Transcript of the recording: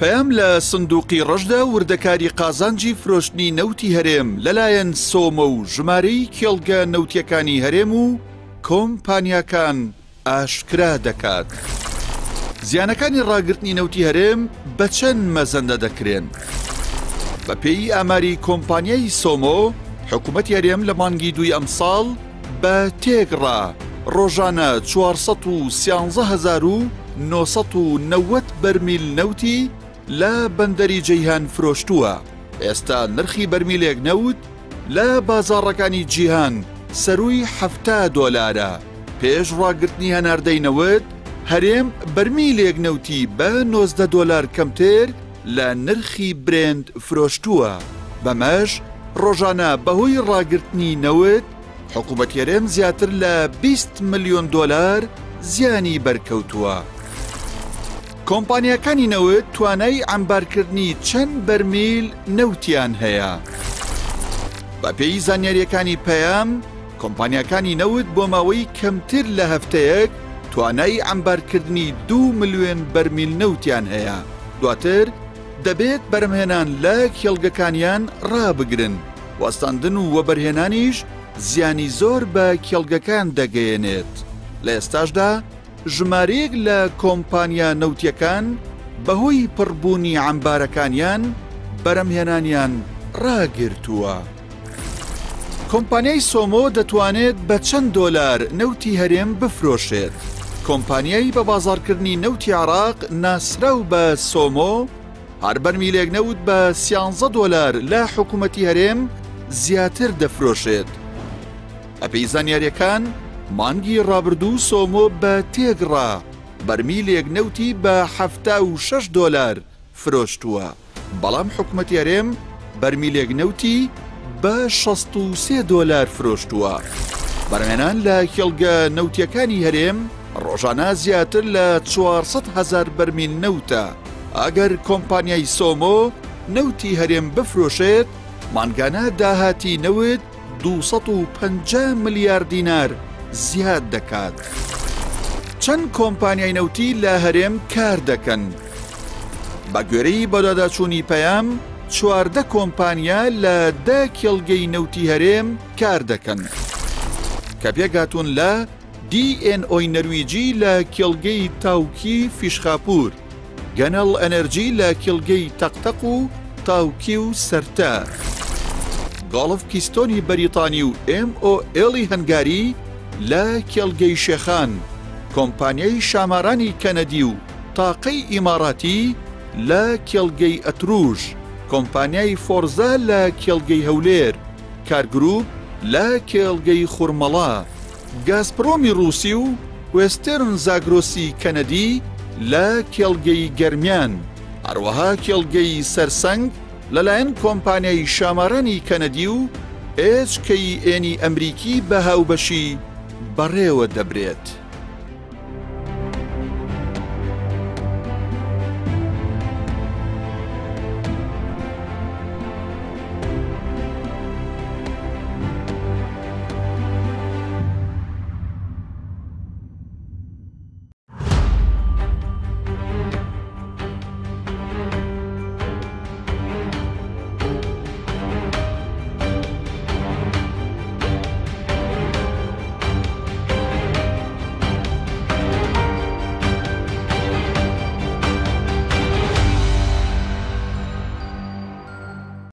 پەیام لە سندوقی ڕەشدا وردەکاری قازانجی فرۆشتنی نەوتی هەرێم لەلایەن سۆمۆ و ژمارەی کێڵگە نەوتیەکانی هەرێم و کۆمپانیاکان ئاشکرا دەکات. زیانەکانی ڕاگرتنی نەوتی هەرێم بە چەند مەزەندە دەکرێن؟ بەپێی ئاماری کۆمپانیای سۆمۆ، حکوومەتی هەرێم لە مانگی دووی ئەمساڵ بە تێکڕا ڕۆژانە 413,990 بەرمیل نەوتی لە بەندەری جەیهان فرۆشتووە، ئێستا نرخی بەرمیلێک نەوت لە بازاڕەکانی جیهان سەرووی 70 دۆلارە. پێش ڕاگرتنی هەناردەی نەوت، هەرێم بەرمیلێک نەوتی بە 19 دۆلار کەمتر لە نرخی برێنت فرۆشتووە، بەمەش ڕۆژانە بەهۆی ڕاگرتنی نەوت، حکومەتی هەرێم زیاتر لە 20 ملیۆن دۆلار زیانی بەرکەوتووە. کۆمپانیاکانی نەوت توانای عەمبارکردنی چەند بەرمیل نەوتیان هەیە؟ بەپێی زانیارییەکانی پەیام، کۆمپانیاکانی نەوت بۆ ماوەی کەمتر لە هەفتەیەک توانای عەمبارکردنی دوو ملیۆن بەرمیل نەوتیان هەیە، دواتر دەبێت بەرهەمهێنان لە کێڵگەکانیان ڕابگرن، وەستاندن و وەبەرهێنانیش زیانی زۆر بە کێڵگەکان دەگەیەنێت، لە ئێستاشدا ژمارەیەک لە کۆمپانیا نەوتییەکان بەهۆی پڕبوونی عەمبارەکانیان بەرهەمهێنانیان ڕاگرتووە. کۆمپانیای سۆمۆ دەتوانێت بە چەند دۆلار نەوتی هەرێم بفرۆشێت؟ کۆمپانیای بەبازاڕکردنی نەوتی عێراق ناسراو بە سۆمۆ، هەر بەرمیلێک نەوت بە سیانزە دۆلار لە حکومەتی هەرێم زیاتر دەفرۆشێت. بەپێی زانیارییەکان، مانگی ڕابردوو سۆمۆ بە تێکڕا بەرمیلێک نەوتی بە 76 دۆلار فرۆشتووە، بەڵام حکومەتی هەرێم بەرمیلێک نەوتی بە 63 دۆلار فرۆشتووە. بەرهەمهێنان لە کێڵگە نەوتییەکانی هەرێم ڕۆژانە زیاتر لە 400 هەزار بەرمیل نەوتە، ئەگەر کۆمپانیای سۆمۆ نەوتی هەرێم بفرۆشێت، مانگانە داهاتی نەوت 250 ملیار دینار زیاد دەکات. چەند کۆمپانیای نەوتی لە هەرێم کار دەکەن؟ بە گوێرەی بەدواداچوونی پەیام، 14 کۆمپانیا لە دە کێڵگەی نەوتی هەرێم کار دەکەن کە پێکهاتوون لە دی ئێن ئۆی نەرویجی لە کێڵگەی تاوکی فیشخاپوور، گەنەڵ ئەنەرجی لە کێڵگەی تەقتەق و تاوکی و سەرتە، گۆڵف کیستۆنی بەریتانی و ئێم ئۆ ئێڵی هەنگاری لە کێڵگەی شێخان، کۆمپانیای شامارانی کەنەدی و تاقەی ئیماراتی لە کێڵگەی ئەتروش، کۆمپانیای فۆرزا لە کێڵگەی هەولێر، کارگروپ لە کێڵگەی خورمەڵا. گازپرۆمی ڕووسی و وێستێرن زاگرۆسی کەنەدی لە کێڵگەی گەرمیان، هەروەها کێڵگەی سەرسەنگ لەلایەن کۆمپانیای شامارانی کەنەدی و ئێچ کەی ئێنی ئەمریکی بە هاوبەشی بەڕێوە دەبرێت.